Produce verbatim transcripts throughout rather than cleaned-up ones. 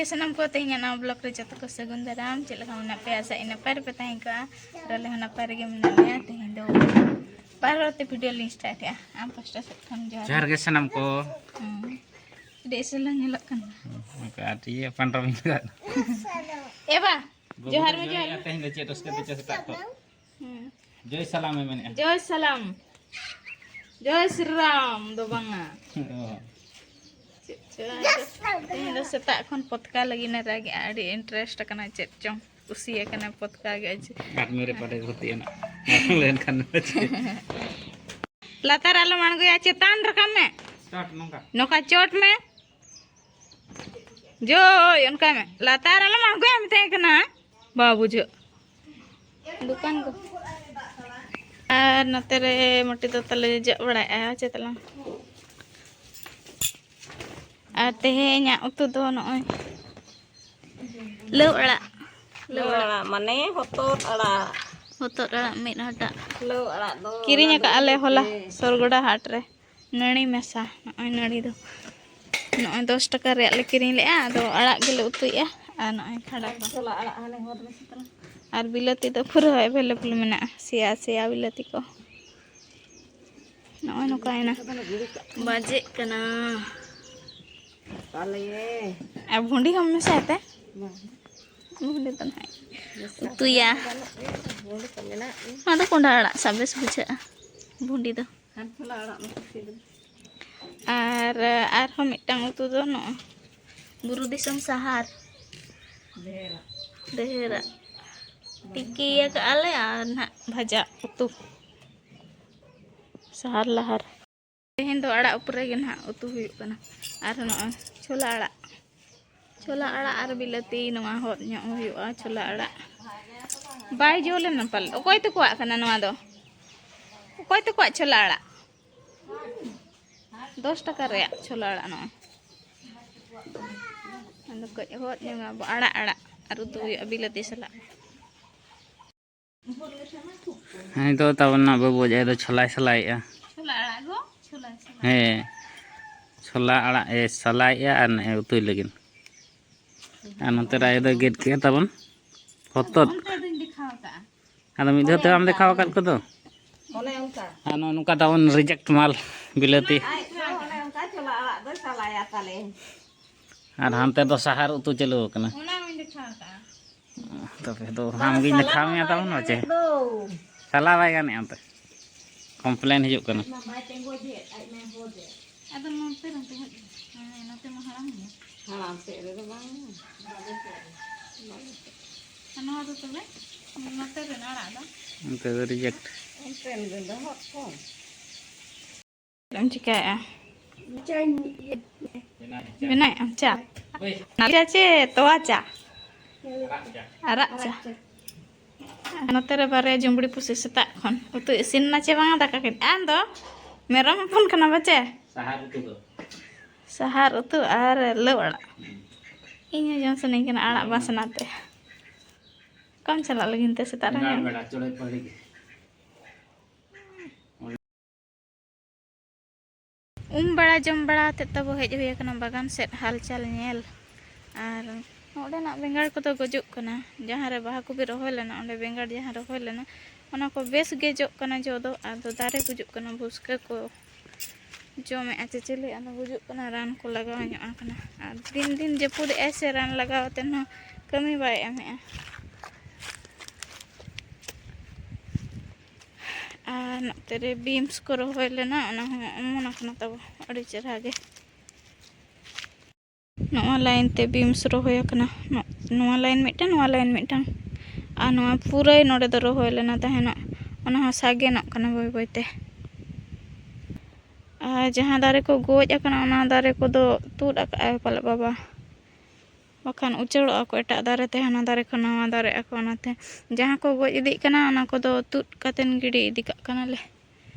ᱥᱟᱱᱟᱢ ᱠᱚ ᱛᱮᱦᱮᱧᱟᱜ ᱱᱟᱣᱟ ᱵᱞᱚᱜ ᱨᱮ ᱡᱚᱛᱚ ᱠᱚ ᱥᱟᱹᱜᱩᱱ ᱫᱟᱨᱟᱢ᱾ ᱪᱮᱫ ᱞᱮᱠᱟ ᱢᱮᱱᱟᱜ ᱯᱮᱭᱟ? ᱟᱥᱟ ᱤᱧ ᱱᱟᱯᱟᱭ ᱨᱮᱯᱮ ᱛᱟᱦᱮᱸ ᱠᱚᱜᱼᱟ᱾ ᱟᱨ ᱟᱞᱮ ᱦᱚᱸ ᱱᱟᱯᱟᱭ ᱨᱮᱜᱮ ᱢᱮᱱᱟᱜ ᱞᱮᱭᱟ᱾ ᱛᱮᱦᱮᱧ ᱫᱚ ᱵᱟᱨ ᱦᱚᱲ ᱛᱮ ᱵᱷᱤᱰᱤᱭᱳ ᱞᱤᱧ ᱥᱴᱟᱨᱴ ᱮᱜᱼᱟ᱾ ᱟᱢ ᱯᱟᱥᱴᱟ ᱥᱮᱫ ᱠᱷᱚᱱ ᱡᱚᱦᱟᱨ᱾ ᱡᱚᱦᱟᱨ ᱜᱮ ᱥᱟᱱᱟᱢ ᱠᱚ᱾ ᱦᱩᱸ᱾ ᱟᱹᱰᱤ ᱮᱥᱮᱞ ᱞᱟᱝ ᱧᱮᱞᱚᱜ ᱠᱟᱱᱟ᱾ ᱦᱩᱸ, ᱚᱱᱠᱟ ᱟᱹᱰᱤ ᱯᱟᱱᱰᱟ ᱵᱤᱧ ᱞᱟᱜᱟᱜ ᱠᱟᱱᱟ᱾ ᱮ ᱵᱟ, ᱜᱚᱜᱚ ᱡᱚᱦᱟᱨ ᱠᱚ ᱢᱮ, ᱡᱚᱦᱟᱨ ᱡᱚᱦᱟᱨ ᱢᱮ᱾ ᱢᱮ᱾ ᱛᱮᱦᱮᱧ ᱫᱚ ᱪᱮᱫ ᱨᱟᱹᱥᱠᱟᱹ ᱛᱮᱪᱚ ᱥᱮᱛᱟᱜ ᱠᱷᱚᱱ᱾ ᱦᱩᱸ᱾ ᱡᱚᱭ ᱥᱟᱞᱟᱢ ᱮ ᱢᱮᱱᱮᱜᱼᱟ᱾ ᱡᱚᱭ ᱥᱟᱞᱟᱢ᱾ ᱡᱚᱭ ᱥᱨᱤ ᱨᱟᱢ ᱫᱚ ᱵᱟᱝᱟ᱾ ᱚ᱾ ᱪᱮᱫ ᱪᱚ, ᱛᱮᱦᱮᱧ ᱫᱚ ᱥᱮᱛᱟᱜ ᱠᱷᱚᱱ ᱯᱚᱛᱠᱟ ᱞᱟᱹᱜᱤᱫ ᱮ ᱨᱟᱜᱮᱜᱼᱟ, ᱟᱹᱰᱤ interest ᱟᱠᱟᱱᱟ, ᱪᱮᱫ ᱪᱚᱝ ᱠᱩᱥᱤ ᱟᱠᱟᱱᱟ ᱯᱚᱛᱠᱟ ᱜᱮ᱾ ᱟᱡ ᱟᱨ ᱢᱮᱨᱮ ᱯᱟᱰᱮ ᱜᱷᱩᱛᱤ ᱮᱱᱟ᱾ ᱞᱮᱱᱠᱷᱟᱱ ᱫᱚ ᱪᱮᱫ? ᱞᱟᱛᱟᱨ ᱟᱞᱚᱢ ᱟᱬᱜᱚᱭᱟ, ᱪᱮᱛᱟᱱ ᱨᱟᱠᱟᱵ ᱢᱮ᱾ ᱪᱚᱴ ᱱᱚᱝᱠᱟ᱾ ᱱᱚᱝᱠᱟ ᱪᱚᱴ ᱢᱮ᱾ ᱡᱳᱭ, ᱚᱱᱠᱟᱭ ᱢᱮ᱾ ᱞᱟᱛᱟᱨ ᱟᱞᱚᱢ ᱟᱬᱜᱚᱭᱟ, ᱢᱮᱛᱟᱭ ᱠᱟᱱᱟ᱾ ᱵᱟᱝ ᱵᱩᱡᱷᱟᱹᱜ᱾ ᱫᱚᱠᱟᱱ ᱠᱚ᱾ ᱟᱨ ᱱᱚᱛᱮ ᱨᱮ ᱢᱚᱴᱤ ᱫᱚ ᱛᱟᱞᱮ ᱡᱚᱜ ᱵᱟᱲᱟᱭᱮᱜᱼᱟ, ᱪᱮᱫ ᱛᱟᱞᱟᱝ? ᱟᱨ ᱛᱮᱦᱮᱧᱟᱜ ᱩᱛᱩ ᱫᱚ ᱱᱚᱜᱼᱚᱭ ᱞᱟᱹᱣ ᱟᱲᱟᱜ᱾ ᱞᱟᱹᱣ ᱟᱲᱟᱜ ᱢᱟᱱᱮ ᱦᱚᱛᱚᱫ ᱟᱲᱟᱜ᱾ ᱦᱚᱛᱚᱫ ᱟᱲᱟᱜ ᱢᱤᱫ ᱦᱟᱴᱟᱜ᱾ ᱞᱟᱹᱣ ᱟᱲᱟᱜ ᱫᱚ ᱠᱤᱨᱤᱧ ᱚᱱᱟ ᱫᱚ ᱟᱠᱟᱫᱼᱟ ᱞᱮ ᱤᱭᱟᱹ ᱦᱚᱞᱟ ᱛᱮ᱾ ᱥᱚᱨᱜᱚᱰᱟ ᱦᱟᱴ ᱨᱮ᱾ ᱱᱟᱹᱲᱤ ᱢᱮᱥᱟ, ᱱᱚᱜᱼᱚᱭ ᱱᱟᱹᱲᱤ ᱫᱚ᱾ ᱱᱚᱜᱼᱚᱭ ᱫᱚᱥ ᱴᱟᱠᱟ ᱨᱮᱭᱟᱜ ᱞᱮ ᱠᱤᱨᱤᱧ ᱞᱮᱜᱼᱟ, ᱟᱫᱚ ᱟᱲᱟᱜ ᱜᱮᱞᱮ ᱩᱛᱩᱭᱮᱜᱼᱟ᱾ ᱟᱨ ᱱᱚᱜᱼᱚᱭ ᱠᱷᱟᱰᱟ ᱠᱚ᱾ ᱪᱷᱚᱞᱟ ᱟᱲᱟᱜ ᱦᱟᱱᱮ ᱦᱚᱨ ᱨᱮ ᱥᱮ ᱛᱟᱞᱟᱝ᱾ ᱟᱨ ᱵᱤᱞᱟᱹᱛᱤ ᱫᱚ ᱯᱩᱨᱟᱹ available ᱢᱮᱱᱟᱜᱼᱟ, ᱥᱮᱭᱟ ᱥᱮᱭᱟ ᱵᱤᱞᱟᱹᱛᱤ ᱠᱚ᱾ ᱱᱚᱜᱼᱚᱭ ᱱᱚᱝᱠᱟᱭᱮᱱᱟ᱾ ᱵᱟᱡᱮᱜ ᱠᱟᱱᱟ᱾ ᱛᱟᱞᱮ᱾ ᱟᱨ ᱵᱷᱩᱸᱰᱤ ᱦᱚᱸ ᱢᱮᱥᱟᱭ ᱛᱮ? ᱵᱟᱝ᱾ ᱵᱷᱩᱸᱰᱤ ᱫᱚ ᱱᱟᱦᱟᱜ ᱢᱮᱥᱟ ᱩᱛᱩᱭᱟ᱾ ᱜᱟᱱᱚᱜ ᱜᱮᱭᱟ, ᱵᱷᱩᱸᱰᱤ ᱠᱚ ᱢᱮᱱᱟᱜ ᱜᱮᱭᱟ᱾ ᱚᱱᱟ ᱫᱚ ᱠᱚᱸᱰᱷᱟ ᱟᱲᱟᱜ ᱥᱟᱶ ᱵᱮᱥ ᱵᱩᱡᱷᱟᱹᱜᱼᱟ, ᱵᱷᱩᱸᱰᱤ ᱫᱚ᱾ ᱠᱷᱟᱱ ᱪᱷᱚᱞᱟ ᱟᱲᱟᱜ ᱢᱮᱥᱟ ᱥᱤᱵᱤᱞ᱾ ᱟᱨ ᱟᱨᱦᱚᱸ ᱢᱤᱫᱴᱟᱝ ᱩᱛᱩ ᱫᱚ ᱱᱚᱜᱼᱚᱭ ᱵᱩᱨᱩ ᱫᱤᱥᱚᱢ ᱥᱟᱦᱟᱨ᱾ ᱰᱷᱮᱨᱟᱜ᱾ ᱰᱷᱮᱨᱟᱜ᱾ ᱛᱤᱠᱤ ᱟᱠᱟᱜᱼᱟ ᱞᱮ ᱟᱨ ᱱᱟᱦᱟᱜ ᱵᱷᱟᱡᱟ ᱩᱛᱩ᱾ ᱥᱟᱦᱟᱨ ᱞᱟᱦᱟᱨ᱾ ᱛᱮᱦᱮᱧ ᱫᱚ ᱟᱲᱟᱜ ᱩᱯᱚᱨ ᱨᱮᱜᱮ ᱱᱟᱦᱟᱜ ᱩᱛᱩ ᱦᱩᱭᱩᱜ ᱠᱟᱱᱟ᱾ ᱟᱨ ᱱᱚᱜᱼᱚᱭ ᱪᱷᱚᱞᱟ ᱟᱲᱟᱜ, ᱪᱷᱚᱞᱟ ᱟᱲᱟᱜ ᱟᱨ ᱵᱤᱞᱟᱹᱛᱤ, ᱱᱚᱣᱟ ᱦᱚᱫ ᱧᱚᱜ ᱦᱩᱭᱩᱜᱼᱟ ᱪᱷᱚᱞᱟ ᱟᱲᱟᱜ᱾ ᱵᱟᱭ ᱡᱚ ᱞᱮᱱᱟ ᱯᱟᱞᱮ᱾ ᱚᱠᱚᱭ ᱛᱟᱠᱚᱣᱟᱜ ᱠᱟᱱᱟ ᱱᱚᱣᱟ ᱫᱚ? ᱚᱠᱚᱭ ᱛᱟᱠᱚᱣᱟᱜ ᱪᱷᱚᱞᱟ ᱟᱲᱟᱜ? ᱫᱚᱥ ᱴᱟᱠᱟ ᱨᱮᱭᱟᱜ ᱪᱷᱚᱞᱟ ᱟᱲᱟᱜ ᱱᱚᱜᱼᱚᱭ᱾ ᱟᱫᱚ ᱠᱟᱹᱡ ᱦᱚᱫ ᱧᱚᱜᱟ ᱵᱚ, ᱟᱲᱟᱜ ᱟᱲᱟᱜ ᱟᱨ ᱩᱛᱩ ᱦᱩᱭᱩᱜᱼᱟ ᱵᱤᱞᱟᱹᱛᱤ ᱥᱟᱞᱟᱜ᱾ ᱦᱮᱸ, ᱱᱤᱛᱚᱜ ᱛᱟᱵᱚᱱ ᱱᱟᱜ ᱵᱟᱹᱵᱩ ᱡᱟᱦᱟᱸᱭ ᱫᱚ ᱪᱷᱚᱞᱟᱭ ᱥᱟᱞᱟᱭᱮᱜᱼᱟ᱾ ᱪᱷᱚᱞᱟ ᱟᱲᱟᱜ ᱜᱚ, ᱪᱷᱚᱞᱟᱭ ᱥᱟᱞᱟᱭ᱾ ᱦᱮᱸ, ᱪᱷᱚᱞᱟ ᱟᱲᱟᱜ ᱮ ᱥᱟᱞᱟᱭᱮᱜᱼᱟ ᱟᱨ ᱱᱮᱜᱼᱮ ᱩᱛᱩᱭ ᱞᱟᱹᱜᱤᱫ᱾ ᱟᱨ ᱱᱚᱛᱮ ᱨᱮ ᱟᱭᱳ ᱫᱚᱭ ᱜᱮᱫ ᱠᱮᱜᱼᱟ ᱛᱟᱵᱚᱱ ᱦᱚᱛᱚᱫ᱾ ᱚᱱᱛᱮ ᱫᱚᱧ ᱫᱮᱠᱷᱟᱣ ᱠᱟᱜᱼᱟ᱾ ᱟᱫᱚ ᱢᱤᱫ ᱫᱷᱟᱣ ᱛᱮ ᱵᱟᱢ ᱫᱮᱠᱷᱟᱣ ᱟᱠᱟᱫ ᱠᱚᱫᱚ᱾ ᱚᱱᱮ ᱚᱱᱠᱟ᱾ ᱟᱨ ᱱᱚᱜᱼᱚ ᱱᱚᱝᱠᱟ ᱛᱟᱵᱚᱱ ᱨᱤᱡᱮᱠᱴ ᱢᱟᱞ ᱵᱤᱞᱟᱹᱛᱤ᱾ ᱟᱡ ᱫᱚ ᱚᱱᱮ ᱚᱱᱠᱟ ᱪᱚᱞᱟ ᱟᱲᱟᱜ ᱫᱚᱭ ᱥᱟᱞᱟᱭᱟ ᱛᱟᱞᱮ᱾ ᱟᱨ ᱦᱟᱱᱛᱮ ᱫᱚ ᱥᱟᱦᱟᱨ ᱩᱛᱩ ᱪᱟᱹᱞᱩ ᱟᱠᱟᱱᱟ᱾ ᱚᱱᱟ ᱦᱚᱸᱧ ᱫᱮᱠᱷᱟᱣ ᱠᱟᱜᱼᱟ᱾ ᱛᱚᱵᱮ ᱫᱚ ᱟᱢ ᱜᱤᱧ ᱫᱮᱠᱷᱟᱣ ᱢᱮᱭᱟ ᱛᱟᱵᱚᱱ ᱵᱟᱪᱮ᱾ ᱥᱟᱞᱟ ᱵᱟᱭ ᱜᱟᱱᱮᱜᱼᱟ ᱚᱱᱛᱮ᱾ ᱠᱚᱢᱯᱞᱮᱱ ᱦᱤᱡᱩᱜ ᱠᱟᱱᱟ᱾ ᱟᱡ ᱢᱟ ᱵᱟᱭ ᱛᱮᱸᱜᱚᱡᱮᱫ, ᱟᱡ ᱢᱟᱭ ᱦᱚᱫᱮᱫ᱾ ᱟᱫᱚ ᱱᱚᱛᱮ ᱨᱮ ᱛᱮᱸᱜᱚᱡ ᱢᱮ᱾ ᱦᱮᱸ, ᱱᱚᱛᱮ ᱢᱟ ᱦᱟᱲᱟᱢ ᱜᱮᱭᱟ᱾ ᱦᱟᱲᱟᱢ ᱥᱮᱫ ᱨᱮᱫᱚ ᱵᱟᱝ᱾ ᱵᱟᱞᱮ ᱥᱮᱫ ᱨᱮ᱾ ᱵᱟᱞᱮ ᱥᱮᱫ᱾ ᱟᱨ ᱱᱚᱣᱟ ᱫᱚ ᱛᱚᱵᱮ? ᱱᱚᱛᱮ ᱨᱮᱱ ᱟᱲᱟᱜ ᱫᱚ? ᱚᱱᱛᱮ ᱫᱚ ᱨᱤᱡᱮᱠᱴ᱾ ᱚᱱᱛᱮ ᱨᱮᱱ ᱫᱚ ᱦᱚᱲ ᱠᱚ᱾ ᱪᱮᱫ ᱮᱢ ᱪᱤᱠᱟᱹᱭᱮᱫᱼᱟ? ᱪᱟᱧ ᱤᱭᱟᱹ᱾ ᱵᱮᱱᱟᱣᱮᱫ ᱟᱢ ᱪᱟ? ᱱᱟᱞᱮ ᱪᱟ ᱪᱮ ᱛᱚᱣᱟ ᱪᱟ? ᱟᱨᱟᱜ ᱪᱟ᱾ ᱱᱚᱛᱮ ᱨᱮ ᱵᱟᱨᱭᱟ ᱡᱩᱢᱵᱽᱲᱤ ᱯᱩᱥᱤ ᱥᱮᱛᱟᱜ ᱠᱷᱚᱱ᱾ ᱩᱛᱩ ᱤᱥᱤᱱ ᱮᱱᱟ ᱪᱮ ᱵᱟᱝᱟ ᱫᱟᱠᱟ ᱠᱤᱱ? ᱟᱢ ᱫᱚ ᱢᱮᱨᱚᱢ ᱦᱚᱯᱚᱱ ᱠᱟᱱᱟ ᱵᱟᱪᱮ? ᱥᱟᱦᱟᱨ ᱩᱛᱩ ᱫᱚ᱾ ᱥᱟᱦᱟᱨ ᱩᱛᱩ ᱟᱨ ᱞᱟᱹᱣ ᱟᱲᱟᱜ᱾ ᱦᱩᱸ᱾ ᱤᱧ ᱦᱚᱸ ᱡᱚᱢ ᱥᱟᱱᱟᱧ ᱠᱟᱱᱟ ᱟᱲᱟᱜ ᱵᱟᱥᱱᱟ ᱛᱮ᱾ ᱚᱠᱟᱢ ᱪᱟᱞᱟᱜ ᱞᱟᱹᱜᱤᱫ ᱛᱮ ᱥᱮᱛᱟᱜ ᱨᱮ? ᱵᱮᱸᱜᱟᱲ, ᱵᱮᱸᱜᱟᱲ, ᱪᱚᱲᱮ ᱯᱟᱹᱦᱤᱞ ᱜᱮ᱾ ᱩᱢ ᱵᱟᱲᱟ ᱡᱚᱢ ᱵᱟᱲᱟ ᱠᱟᱛᱮᱫ ᱛᱟᱵᱚ ᱦᱮᱡ ᱦᱩᱭ ᱟᱠᱟᱱᱟ ᱵᱟᱜᱟᱱ ᱥᱮᱫ ᱦᱟᱞᱪᱟᱞ ᱧᱮᱞ᱾ ᱟᱨ ᱱᱚᱸᱰᱮᱱᱟᱜ ᱵᱮᱸᱜᱟᱲ ᱠᱚᱫᱚ ᱜᱚᱡᱚᱜ ᱠᱟᱱᱟ, ᱡᱟᱦᱟᱸ ᱨᱮ ᱵᱟᱦᱟ ᱠᱚᱵᱤᱱ ᱨᱚᱦᱚᱭ ᱞᱮᱱᱟ, ᱚᱸᱰᱮ ᱵᱮᱸᱜᱟᱲ ᱡᱟᱦᱟᱸ ᱨᱚᱦᱚᱭ ᱞᱮᱱᱟ, ᱚᱱᱟ ᱠᱚ ᱵᱮᱥ ᱜᱮ ᱡᱚᱜ ᱠᱟᱱᱟ ᱡᱚ ᱫᱚ, ᱟᱫᱚ ᱫᱟᱨᱮ ᱜᱩᱡᱩᱜ ᱠᱟᱱᱟ, ᱵᱷᱩᱥᱠᱟᱹ ᱠᱚ ᱡᱚᱢᱮᱫᱼᱟ ᱪᱮ ᱪᱤᱞᱤ, ᱟᱫᱚ ᱜᱩᱡᱩᱜ ᱠᱟᱱᱟ, ᱨᱟᱱ ᱠᱚ ᱞᱟᱜᱟᱣ ᱧᱚᱜ ᱟᱠᱟᱱᱟ᱾ ᱟᱨ ᱫᱤᱱ ᱫᱤᱱ ᱡᱟᱹᱯᱩᱫᱮᱜᱼᱟᱭ ᱥᱮ, ᱨᱟᱱ ᱞᱟᱜᱟᱣ ᱠᱟᱛᱮᱫ ᱦᱚᱸ ᱠᱟᱹᱢᱤ ᱵᱟᱭ ᱮᱢᱮᱫᱼᱟ᱾ ᱟᱨ ᱱᱚᱛᱮ ᱨᱮ ᱵᱤᱢᱥ ᱠᱚ ᱨᱚᱦᱚᱭ ᱞᱮᱱᱟ, ᱚᱱᱟ ᱦᱚᱸ ᱚᱢᱚᱱ ᱟᱠᱟᱱᱟ ᱛᱟᱵᱚ ᱟᱹᱰᱤ ᱪᱮᱨᱦᱟ ᱜᱮ᱾ ᱱᱚᱣᱟ ᱞᱟᱭᱤᱱ ᱛᱮ ᱵᱤᱢᱥ ᱨᱚᱦᱚᱭ ᱟᱠᱟᱱᱟ, ᱱᱚ-, ᱱᱚᱣᱟ ᱞᱟᱭᱤᱱ ᱢᱤᱫᱴᱟᱝ, ᱱᱚᱣᱟ ᱞᱟᱭᱤᱱ ᱢᱤᱫᱴᱟᱝ, ᱟᱨ ᱱᱚᱣᱟ ᱯᱩᱨᱟᱹᱭ ᱱᱚᱰᱮ ᱫᱚ ᱨᱚᱦᱚᱭ ᱞᱮᱱᱟ ᱛᱟᱦᱮᱱᱚᱜ, ᱚᱱᱟ ᱦᱚᱸ ᱥᱟᱜᱮᱱᱚᱜ ᱠᱟᱱᱟ ᱵᱟᱹᱭ ᱵᱟᱹᱭ ᱛᱮ᱾ ᱟᱨ ᱡᱟᱦᱟᱸ ᱫᱟᱨᱮ ᱠᱚ ᱜᱚᱡ ᱟᱠᱟᱱᱟ, ᱚᱱᱟ ᱫᱟᱨᱮ ᱠᱚᱫᱚ ᱛᱩᱫ ᱟᱠᱟᱫᱼᱟᱭ ᱯᱟᱞᱮ ᱵᱟᱵᱟ, ᱵᱟᱠᱷᱟᱱ ᱩᱪᱟᱹᱲᱚᱜᱼᱟ ᱠᱚ ᱮᱴᱟᱜ ᱫᱟᱨᱮ ᱛᱮ, ᱦᱟᱱᱟ ᱫᱟᱨᱮ ᱠᱷᱚᱱ ᱱᱟᱣᱟ ᱫᱟᱨᱮᱜᱼᱟ ᱠᱚ᱾ ᱚᱱᱟᱛᱮ ᱡᱟᱦᱟᱸ ᱠᱚ ᱜᱚᱡ ᱤᱫᱤᱜ ᱠᱟᱱᱟ, ᱚᱱᱟ ᱠᱚᱫᱚ ᱛᱩᱫ ᱠᱟᱛᱮᱱ ᱜᱤᱰᱤ ᱤᱫᱤ ᱠᱟᱜ ᱠᱟᱱᱟᱞᱮ᱾